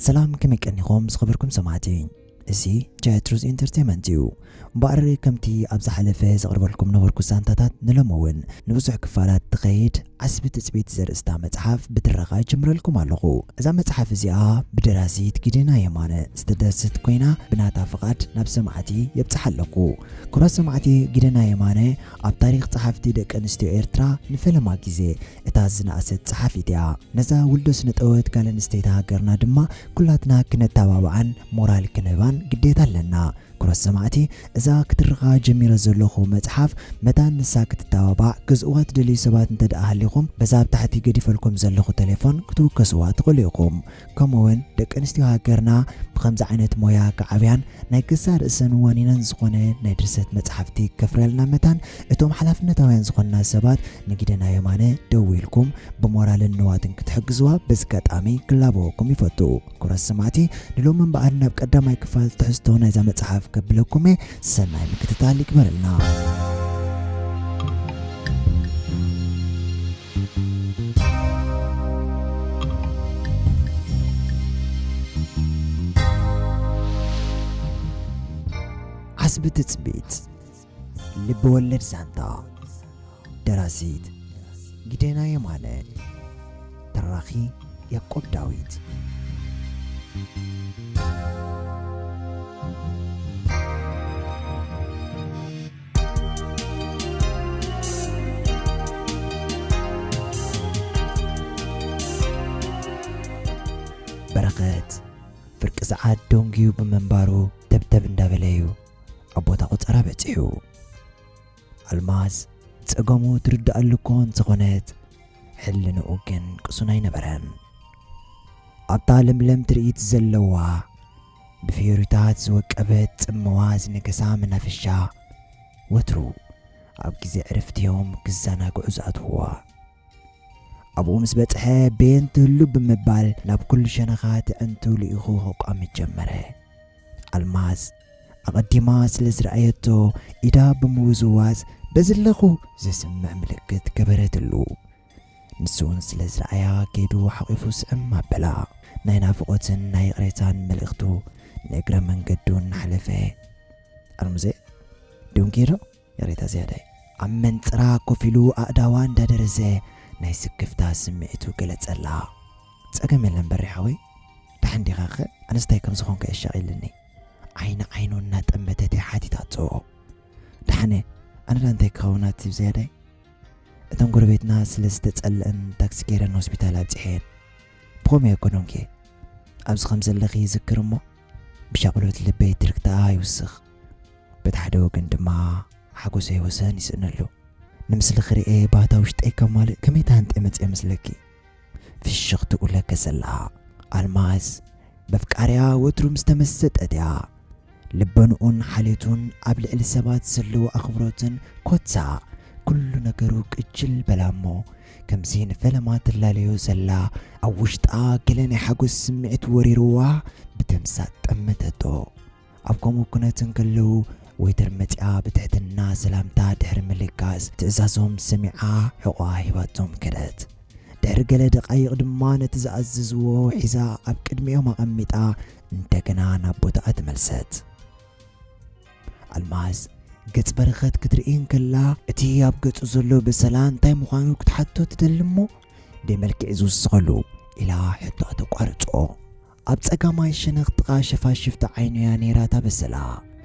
ሰላም፣ ከመይ ቀኒኹም ዝኸበርኩም ሰማዕቲ? እዚ ጃያ ትሩዝ ኢንተርቴይመንት እዩ። እምበኣር ከምቲ ኣብ ዝሓለፈ ዘቕርበልኩም ነበርኩ ዛንታታት፣ ንሎሚ እውን ንብዙሕ ክፋላት ትኸይድ ዓስቢ ትጽቢት ዘርእስታ መጽሓፍ ብትረኻ ጀምረልኩም ኣለኹ። እዛ መጽሓፍ እዚኣ ብደራሲት ጊደና የማነ ዝተደርሰት ኮይና፣ ብናታ ፍቓድ ናብ ሰማዕቲ የብጽሓ ኣለኹ። ክቡራት ሰማዕቲ፣ ጊደና የማነ ኣብ ታሪኽ ጸሓፍቲ ደቂ ኣንስትዮ ኤርትራ ንፈለማ ግዜ እታ ዝነኣሰት ጸሓፊት እያ። ነዛ ውልዶ ስነ ጥበባዊት ጓል ኣንስተይቲ ሃገርና ድማ ኩላትና ክነተባብዓን ሞራል ክንህባን ግዴታ ኣለና። ክቡራት ሰማዕቲ፣ እዛ ክትርኻ ጀሚረ ዘለኹ መጽሓፍ መታን ንሳ ክትተባባዕ ክገዝእዋ ትደልዩ ሰባት እንተ ደኣ ሃሊኹም፣ በዛ ኣብ ታሕቲ ገዲፈልኩም ዘለኹ ቴሌፎን ክትውከስዋ ትኽእሉ ኢኹም። ከምኡውን ደቂ ኣንስትዮ ሃገርና ብኸምዚ ዓይነት ሞያ ክዓብያን ናይ ገዛእ ርእሰን ዋኒነን ዝኾነ ናይ ድርሰት መጽሓፍቲ ከፍርያልና መታን፣ እቶም ሓላፍነታውያን ዝኾንና ሰባት ንጊደና የማነ ደዊልኩም ብሞራልን ንዋትን ክትሕግዝዋ በዚ ኣጋጣሚ ክላበወኩም ይፈቱ። ክቡራት ሰማዕቲ፣ ንሎሚ እምበኣር ናብ ቀዳማይ ክፋል ትሕዝቶ ናይዛ መጽሓፍ ከብለኩም እየ። ሰናይ ምክትታል ይግበረልና። ዓስቢ ትጽቢት፣ ልቢ ወለድ ዛንታ። ደራሲት ጊደና የማነ። ተራኺ ያዕቆብ ዳዊት። በረኸት ፍርቂ ሰዓት ደንጉዩ ብምንባሩ፣ ተብተብ እንዳበለ እዩ ኣብ ቦታ ቁጸራ በጺሑ። ኣልማዝ ጸገሙ ትርድኣሉ እኮ እንተኾነት፣ ሕልንኡ ግን ቅሱን ኣይነበረን። ኣብታ ለምለም ትርኢት ዘለዋ፣ ብፍዮሪታት ዝወቀበት ጽምዋ ዝነገሳ መናፈሻ፣ ወትሩ ኣብ ግዜ ዕረፍቲ እዮም ክዘናግዑ ዝኣትውዋ። ኣብኡ ምስ በጽሐ፣ በየን ትህሉ ብምባል ናብ ኩሉ ሸነኻት ኣዕንቱ ልኢኹ ከቋምት ጀመረ። ኣልማዝ ኣቐዲማ ስለ ዝረኣየቶ፣ ኢዳ ብምውዝዋዝ፣ "በዚ ኣለኹ" ዘስምዕ ምልክት ገበረትሉ። ንሱ እውን ስለ ዝረኣያ፣ ከይዱ ሓቒፉ ስዕም ኣበላ። ናይ ናፍቖትን ናይ ይቕሬታን መልእኽቱ ንእግረ መንገዱ እናሕለፈ፣ "ኣልሙዜ፣ ደንጉየ ዶ?" ይቕሬታ ዝያዳይ። ኣብ መንጽራ ኮፍ ኢሉ ኣእዳዋ እንዳደረዘ ናይ ስክፍታ ስምዒቱ ገለጸላ። "ጸገም የለን በሬ ሓወይ፣ ደሓን ዲኻኸ? ኣነስ እንታይ ከም ዝኾንካ የሻቒልኒ?" ዓይኒ ዓይኑ እናጠመተት እያ ሓቲታቶ። "ደሓነ፣ ኣነ ደኣ እንታይ ክኸውን ኣቲ ብዝያዳይ? እተን ጎረቤትና ስለ ዝተጸልአን ታክሲ ገይረን ሆስፒታል ኣብጺሐን። ብኸምኡ እየ እኮ ደንጉየ። ኣብዚ ከም ዘለኺ ይዝክር እሞ፣ ብሻቕሎት ልበይ ትርግታኣ ይውስኽ። በቲ ሓደ ወገን ድማ ሓጎሰይ ወሰን ይስእነሉ። ንምስሊ ክርኤ ባህታ ውሽጠይ ከማልእ ከመይ ተሃንጥየ መጽየ መስለኪ?" ፍሽኽትኡ ለገሰላ። ኣልማዝ በፍቃርያ ወትሩ ምስ ተመሰጠት እያ። ልበንኡን ሓልዮቱን ኣብ ልዕሊ ሰባት ዘለዎ ኣኽብሮትን ኮታ ኩሉ ነገሩ ቅጅል በላ እሞ፣ ከምዚ ንፈለማ ትላለዮ ዘላ፣ ኣብ ውሽጣ ገለ ናይ ሓጎስ ስምዒት ወሪርዋ ብተምሳጥ ጠመተቶ። ኣብ ከምኡ ኩነት እንከለዉ፣ ወይተር መጺኣ ብትሕትና ሰላምታ ድሕሪ ምልጋስ፣ ትእዛዞም ሰሚዓ ሕቖኣ ሂባቶም ከደት። ድሕሪ ገለ ደቓይቕ ድማ ነቲ ዝኣዘዝዎ ሒዛ ኣብ ቅድሚኦም ኣቐሚጣ እንደገና ናብ ቦታኣ ተመልሰት። ኣልማዝ ገጽ በረኸት ክትርኢ እንከላ፣ እቲ ኣብ ገጹ ዘሎ በሰላ እንታይ ምዃኑ ክትሓቶ ትደሊ እሞ፣ "ደይ መልክዕ ዝውስኸሉ?" ኢላ ሕቶኣ ተቋርጾ። ኣብ ጸጋማይ ሸነኽ ጥቓ ሸፋሽፍቲ ዓይኑ እያ ነይራ እታ በሰላ።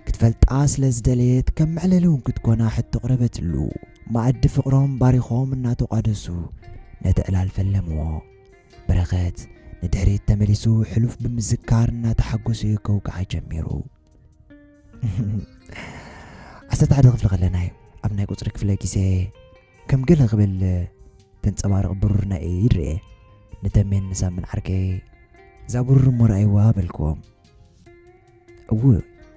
ክትፈልጣ ስለ ዝደለየት፣ ከም መዕለሊ እውን ክትኮና ሕቶ ኣቕረበትሉ። መኣዲ ፍቕሮም ባሪኾም እናተቋደሱ፣ ነቲ ዕላል ፈለምዎ። በረኸት ንድሕሪት ተመሊሱ፣ ሕሉፍ ብምዝካር እናተሓጎሰ ከውግዓ ጀሚሩ። ዓሰርተ ሓደ ክፍሊ ከለና እዩ፣ ኣብ ናይ ቁጽሪ ክፍለ ግዜ፣ ከም ገለ ክብል ተንጸባርቕ ብሩር ናይ ኢድ ርኤ። ንተሜን ንሳምን ዓርከይ፣ "እዛ ብሩር እሞ ረኣይዋ" በልክዎም። "እው፣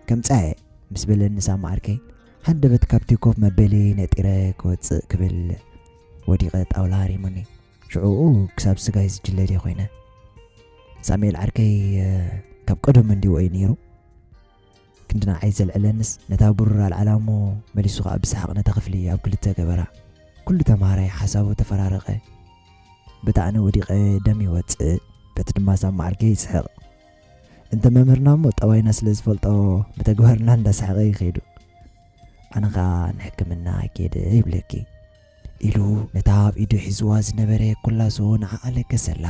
ከምጽኣ እየ" ምስ በለኒ ሳሚ ዓርከይ፣ ሃንደበት ካብቲ ኮፍ መበሊ ነጢረ ክወጽእ ክብል፣ ወዲቐ ጣውላ ሃሪሙኒ። ሽዑኡ ክሳብ ስጋይ ዝጅለ ድየ ኮይነ። ሳሙኤል ዓርከይ፣ እ፣ ካብ ቀደሙ እንዲዎ እዩ ነይሩ። ክንዲ ንዓይ ዘልዕለንስ፣ ነታ ብሩር ኣልዓላ እሞ መሊሱ ኸኣ ብሰሓቕ ነታ ክፍሊ ኣብ ክልተ ገበራ። ኩሉ ተማሃራይ ሓሳቡ ተፈራረቐ። በታ ኣነ ወዲቐ ደም ይወጽእ፣ በቲ ድማ ሳሚ ዓርከይ ይስሕቕ። እንተ መምህርና እሞ ጠባይና ስለ ዝፈልጦ ብተግባርና እንዳሰሓቐ ይኸይዱ። ኣነ ኸኣ ንሕክምና ኬደ ይብለኪ፣ ኢሉ ነታ ኣብ ኢዱ ሒዝዋ ዝነበረ ኩላሶ ንዓኣ ለገሰላ።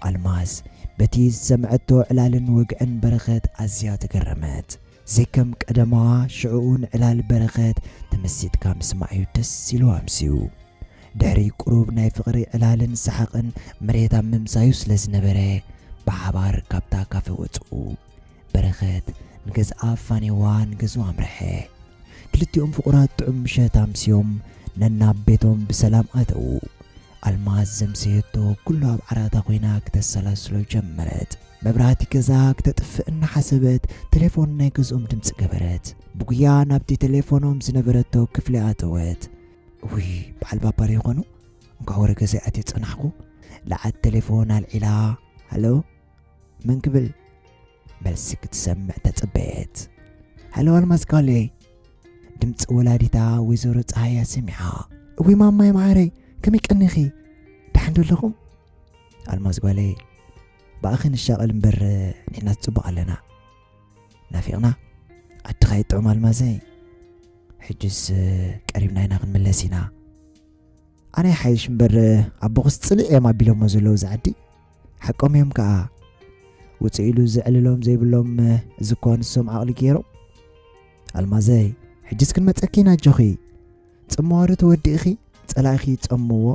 ኣልማዝ በቲ ዝሰምዐቶ ዕላልን ወግዕን በረኸት ኣዝያ ተገረመት። ዘይከም ቀደማዋ ሽዕኡ ንዕላል በረኸት ተመሲጥካ ምስማዕ'ዩ ደስ ኢሉ ኣምስዩ። ድሕሪ ቁሩብ ናይ ፍቕሪ ዕላልን ሰሓቕን መሬት ኣብ ምምሳዩ ስለ ዝነበረ ብሓባር ካብታ ካፈ ወጽኡ። በረኸት ንገዝኣ ኣፋንይዋ ንገዝኡ ኣምርሐ። ክልቲኦም ፍቑራት ጥዑም ምሸት ኣምስዮም ነናብ ቤቶም ብሰላም ኣተዉ። ኣልማዝ ዘምሰየቶ ኩሉ ኣብ ዓራታ ኮይና ክተሰላስሎ ጀመረት። መብራህቲ ገዛ ክተጥፍእ እናሓሰበት ቴሌፎን ናይ ገዝኦም ድምፂ ገበረት። ብጉያ ናብቲ ቴሌፎኖም ዝነበረቶ ክፍሊ ኣተወት። እውይ፣ በዓል ባባ ዶ ይኾኑ? እንኳዕ ወረ ገዛይ ኣትየ ጸናሕኩ። ለዓት ቴሌፎን ኣልዒላ፣ ሃሎ፣ መን ክብል? መልሲ ክትሰምዕ ተጸበየት። ሃሎ ኣልማዝ ጓለይ፣ ድምጺ ወላዲታ ወይዘሮ ጸሃያ ሰሚዓ። እውይ ማማይ መዓረይ፣ ከመይ ቀኒኺ? ደሓን ዶ ኣለኹም? ኣልማዝ ጓለይ፣ ብኣኺ ንሻቐል እምበር ንሕናስ ጽቡቕ ኣለና። ናፊቕና፣ ዓድኻ ይጥዑም ኣልማዘይ። ሕጅስ ቀሪብና ኢና ክንምለስ ኢና። ኣነ ይሓይሽ እምበር ኣቦኽስ ጽልእ እዮም ኣቢሎሞ ዘለዉ እዚ ዓዲ። ሓቆም እዮም ከኣ። ውጽእ ኢሉ ዘዕልሎም ዘይብሎም እዚ እኳ ንሶም ዓቕሊ ገይሮም። ኣልማዘይ፣ ሕጅስ ክንመጸኪ ኢና ኣጆኺ። ጽምዋ ዶ ተወዲእኺ? ጸላኢኺ ይጸምዎ።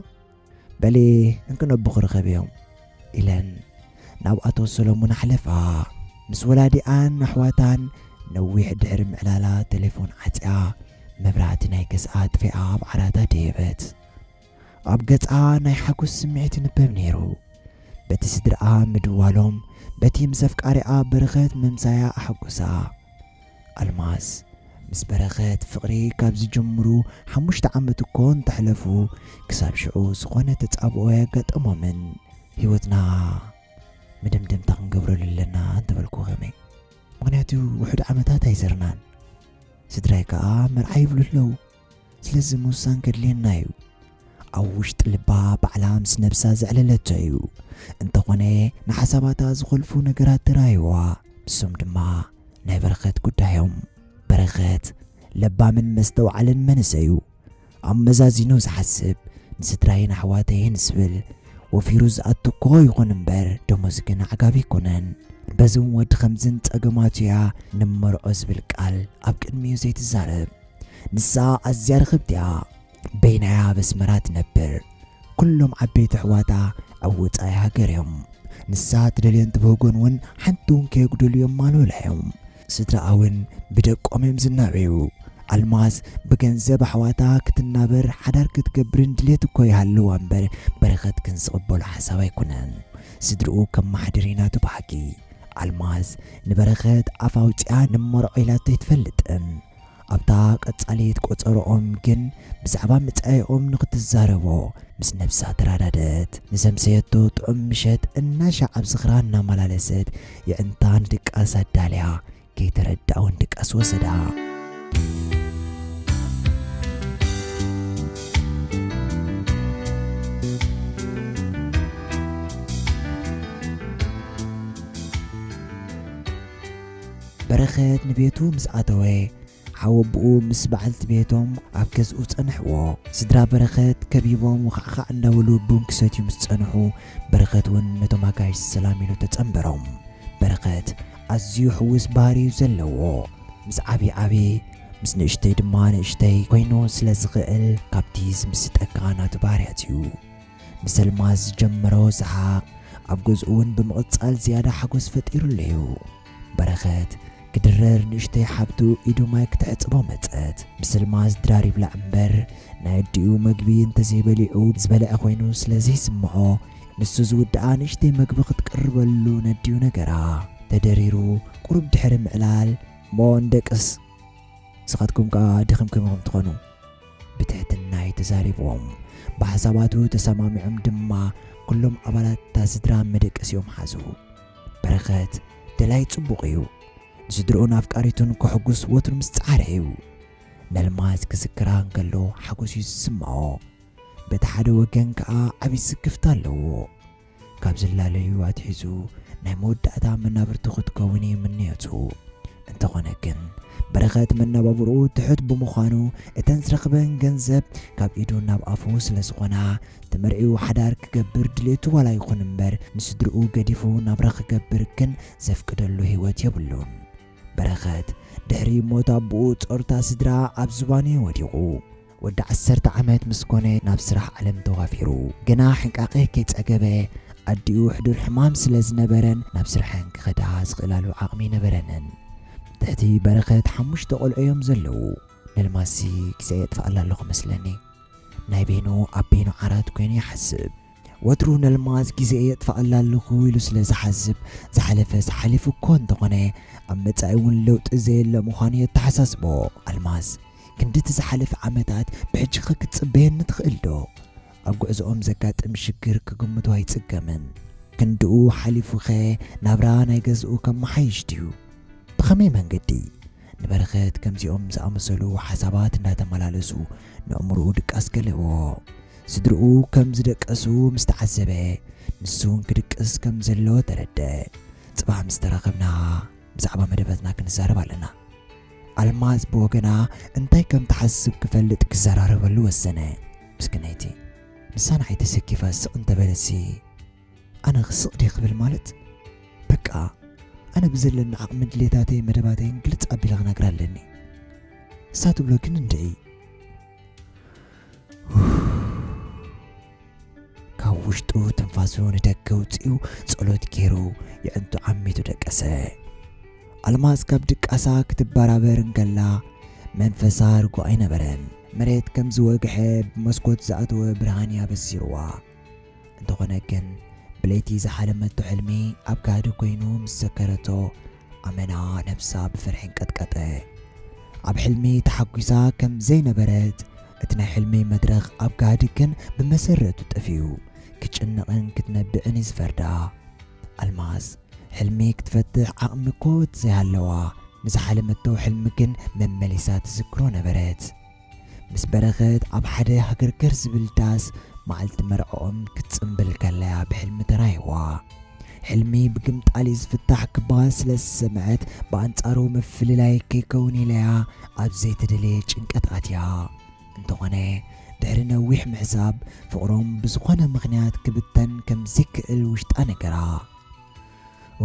በሊ እንክነብኹ ርኸብዮም ኢለን ናብ ኣቶ ሰሎሙን ኣሕለፋ። ምስ ወላዲኣን ኣሕዋታን ነዊሕ ድሕሪ ምዕላላ ቴሌፎን ዓጽያ መብራህቲ ናይ ገዝኣ ኣጥፊኣ ኣብ ዓራታ ደየበት። ኣብ ገጻ ናይ ሓጎስ ስምዒት ይንበብ ነይሩ። በቲ ስድርኣ ምድዋሎም፣ በቲ ምስ ኣፍቃሪኣ በረኸት ምምሳያ ኣሐጎሳ። ኣልማዝ ምስ በረኸት ፍቕሪ ካብ ዝጅምሩ ሓሙሽተ ዓመት እኮ እንተሕለፉ፣ ክሳብ ሽዑ ዝኾነ ተጻብኦ ኣየጋጠሞምን። ህይወትና መደምደምታ ክንገብረሉ ኣለና እንተበልኩ ከመይ? ምኽንያቱ ውሑድ ዓመታት ኣይዘርናን። ስድራይ ከኣ መርዓ ይብሉ ኣለዉ። ስለዚ ምውሳን ከድልየና እዩ። ኣብ ውሽጢ ልባ ባዕላ ምስ ነብሳ ዘዕለለቶ እዩ። እንተኾነ ንሓሳባታ ዝኸልፉ ነገራት ተራእይዋ። ንሶም ድማ ናይ በረኸት ጉዳዮም። በረኸት ለባምን መስተውዓልን መንእሰይ እዩ። ኣመዛዚኑ ዝሓስብ፣ ንስድራይን ኣሕዋተይን ዝብል ወፊሩ ዝኣቱ እኮ ይኹን እምበር ደሞዝ ግን ኣዕጋቢ ኣይኮነን። በዚ እውን ወዲ ከምዝን ጸገማቱ እያ ንመርዖ ዝብል ቃል ኣብ ቅድሚኡ ዘይትዛረብ። ንሳ ኣዝያ ርኽብቲ እያ። በይናያ ኣብ ኣስመራ ትነብር። ኩሎም ዓበይቲ ኣሕዋታ ኣብ ወጻኢ ሃገር እዮም። ንሳ ትደልዮን ትብህጎን እውን ሓንቲ እውን ከየጉደሉ የማልኡላ እዮም። ስድራኣ እውን ብደቆም እዮም ዝናበዩ። ኣልማዝ ብገንዘብ ኣሕዋታ ክትናበር ሓዳር ክትገብርን ድሌት እኮ ይሃልዋ እምበር በረኸት ግን ዝቕበሎ ሓሳብ ኣይኮነን። ስድርኡ ከመሓድር ኢና ተባሃጊ። ኣልማዝ ንበረኸት ኣፍ ኣውጺኣ ንመርዖ ኢላቶ ኣይትፈልጥን። ኣብታ ቀጻሊት ቆጸሮኦም ግን ብዛዕባ መጻኢኦም ንኽትዛረቦ ምስ ነብሳ ተራዳደት። ንዘምሰየቶ ጥዑም ምሸት እናሻዕ ኣብ ዝኽራ እናመላለሰት የዕንታ ንድቃስ ኣዳልያ ከይተረድኣ እውን ድቃስ ወሰዳ። በረኸት ንቤቱ ምስ ኣተወ ሓወቦኡ ምስ በዓልቲ ቤቶም ኣብ ገዝኡ ጸንሕዎ። ስድራ በረኸት ከቢቦም ወኻዕኻዕ እንዳበሉ ቡን ክሰትዩ ምስ ጸንሑ፣ በረኸት እውን ነቶም ኣጋይሽ ሰላም ኢሉ ተጸንበሮም። በረኸት ኣዝዩ ሕዉስ ባህሪ እዩ ዘለዎ። ምስ ዓቢ ዓቢ፣ ምስ ንእሽተይ ድማ ንእሽተይ ኮይኑ ስለ ዝኽእል፣ ካብቲ ዝምስጠካ ናቱ ባህርያት እዩ። ምስ ኣልማዝ ዝጀመሮ ሰሓቕ ኣብ ገዝኡ እውን ብምቕጻል ዝያዳ ሓጎስ ፈጢሩሉ እዩ። በረኸት ክድረር ንእሽተይ ሓብቱ ኢዱ ማይ ክትሕጽቦ መጸት። ምስ ኣልማዝ ድራር ይብላዕ እምበር ናይ ኣዲኡ መግቢ እንተዘይበሊዑ ዝበልዐ ኮይኑ ስለ ዘይስምዖ ንሱ ዝውድኣ ንእሽተይ መግቢ ክትቅርበሉ ነዲኡ ነገራ። ተደሪሩ ቁሩብ ድሕሪ ምዕላል እሞ ንደቅስ ንስኻትኩም ከኣ ደኺምኩም ኢኹም ትኾኑ። ብትሕትና እዩ ተዛሪብዎም። ብሓሳባቱ ተሰማሚዖም ድማ ኩሎም ኣባላት እታ ስድራ መደቀሲኦም ሓዙ። በረኸት ደላይ ጽቡቕ እዩ። ንስድርኡን ኣፍቃሪቱን ከሐጉስ ወትሩ ምስ ጸዓረ እዩ። ነልማዝ ክዝክራ እንከሎ ሓጎስ እዩ ዝስምዖ። በቲ ሓደ ወገን ከኣ ዓቢ ስክፍታ ኣለዎ። ካብ ዝላለዩ ኣትሒዙ ናይ መወዳእታ መናብርቱ ክትከውን እዩ ምንዮቱ። እንተኾነ ግን በረኸት መነባብርኡ ትሑት ብምዃኑ እተን ዝረኽበን ገንዘብ ካብ ኢዱ ናብ ኣፉ ስለ ዝኾና ተመርዒኡ ሓዳር ክገብር ድሌቱ ዋላ ይኹን እምበር ንስድርኡ ገዲፉ ናብራ ክገብር ግን ዘፍቅደሉ ህይወት የብሉን። በረኸት ድሕሪ ሞት ኣቦኡ ጾርታ ስድራ ኣብ ዝባኑ ወዲቑ። ወዲ ዓሰርተ ዓመት ምስ ኮነ ናብ ስራሕ ዓለም ተዋፊሩ። ገና ሕንቃቐ ከይጸገበ ኣዲኡ ሕዱር ሕማም ስለ ዝነበረን ናብ ስርሐን ክኸዳ ዝኽእላሉ ዓቕሚ ነበረንን። ትሕቲ በረኸት ሓሙሽተ ቆልዑ እዮም ዘለዉ። ነልማሲ ግዜ የጥፍኣላ ኣለኹ መስለኒ። ናይ በይኑ ኣብ በይኑ ዓራት ኮይኑ ይሓስብ። ወትሩ ነልማስ ግዜ የጥፍኣላ ኣለኹ ኢሉ ስለ ዝሓስብ ዝሓለፈ ዝሓሊፉ እኮ እንተኾነ ኣብ መጻኢ እውን ለውጢ ዘየለ ምዃኑ የተሓሳስቦ። ኣልማስ ክንድቲ ዝሓለፈ ዓመታት ብሕጂ ኸ ክትጽበየኒ ትኽእል ዶ? ኣብ ጉዕዞኦም ዘጋጥም ሽግር ክግምቶ ኣይጽገምን። ክንድኡ ሓሊፉኸ ናብራ ናይ ገዝኡ ከመሓይሽ ድዩ? ብኸመይ መንገዲ? ንበረኸት ከምዚኦም ዝኣመሰሉ ሓሳባት እንዳተመላለሱ ንእምርኡ ድቃስ ገለዎ። ስድርኡ ከም ዝደቀሱ ምስ ተዓዘበ ንሱ እውን ክድቅስ ከም ዘለዎ ተረደ። ጽባሕ ምስ ተራኸብና ብዛዕባ መደባትና ክንዛረብ ኣለና። ኣልማዝ ብወገና እንታይ ከም ትሓስብ ክፈልጥ ክዘራረበሉ ወሰነ። ምስክነይቲ ንሳ ንዓይ ተሰኪፋ ስቕ እንተበለሲ ኣነ ክስቕ ድየ ክብል ማለት በቃ ኣነ ብዘለኒ ዓቕሚ ድሌታተይ መደባተይን ግልጽ ኣቢለ ክነግራ ኣለኒ። እሳ ትብሎ ግን እንድዒ ካብ ውሽጡ ትንፋሱ ንደገ ውፅኡ ጸሎት ገይሩ የዕንቱ ዓሚቱ ደቀሰ። ኣልማዝ ካብ ድቃሳ ክትበራበር እንከላ መንፈሳ ርጉእ ኣይነበረን። መሬት ከም ዝወግሐ ብመስኮት ዝኣተወ ብርሃን እያ በሲርዋ። እንተኾነ ግን ብለይቲ ዝሓለመቶ ሕልሚ ኣብ ጋህዲ ኮይኑ ምስ ዘከረቶ ኣመና ነብሳ ብፍርሒ እንቀጥቀጠ። ኣብ ሕልሚ ተሓጒሳ ከም ዘይነበረት እቲ ናይ ሕልሚ መድረኽ ኣብ ጋህዲ ግን ብመሰረቱ ጠፊኡ ክትጭነቕን ክትነብዕን እዩ ዝፈርዳ። ኣልማዝ ሕልሚ ክትፈትሕ ዓቕሚ እኮ ዘይሃለዋ ንዝሓለመቶ ሕልሚ ግን መመሊሳ ትዝክሮ ነበረት። ምስ በረኸት ኣብ ሓደ ሃገርገር ዝብል ዳስ መዓልቲ መርዕኦም ክትጽምብል ከለያ ብሕልሚ ተራይዋ። ሕልሚ ብግምጣል እዩ ዝፍታሕ ክበሃል ስለ ዝሰምዐት ብኣንጻሩ ምፍልላይ ከይከውን ኢለያ ኣብ ዘይተደለየ ጭንቀት ኣትያ። እንተኾነ ድሕሪ ነዊሕ ምሕሳብ ፍቕሮም ብዝኾነ ምኽንያት ክብተን ከም ዘይክእል ውሽጣ ነገራ።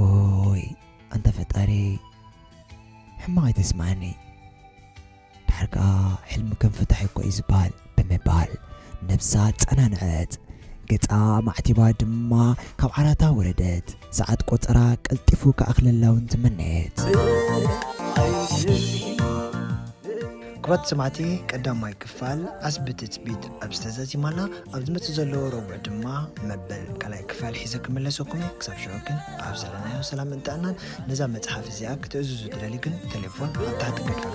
ኦይ ኣንታ ፈጣሪ ሕማቕ ኣይተስምዓኒ። ድሓር ከኣ ሕልሚ ከም ፍታሕ እኮ እዩ ዝበሃል ብምባል ነብሳ ኣጸናንዐት። ገጻ ኣማዕቲባ ድማ ካብ ዓራታ ወረደት። ሰዓት ቆጸራ ቀልጢፉ ክኣኽለላ እውን ትምነየት። ክቡራት ሰማዕቲ ቀዳማይ ክፋል ዓስቢ ትጽቢት ኣብ ዝተዛዚማ ኣላ። ኣብ ዝመጽእ ዘሎ ረቡዕ ድማ መበል ካልኣይ ክፋል ሒዘ ክምለሰኩም እየ። ክሳብ ሽዑ ግን ኣብ ዘለናዮ ሰላምን ጥዕናን። ነዛ መጽሓፍ እዚኣ ክትእዝዙ ትደልዩ ግን ቴሌፎን ኣብ ታሕቲ ገድፋ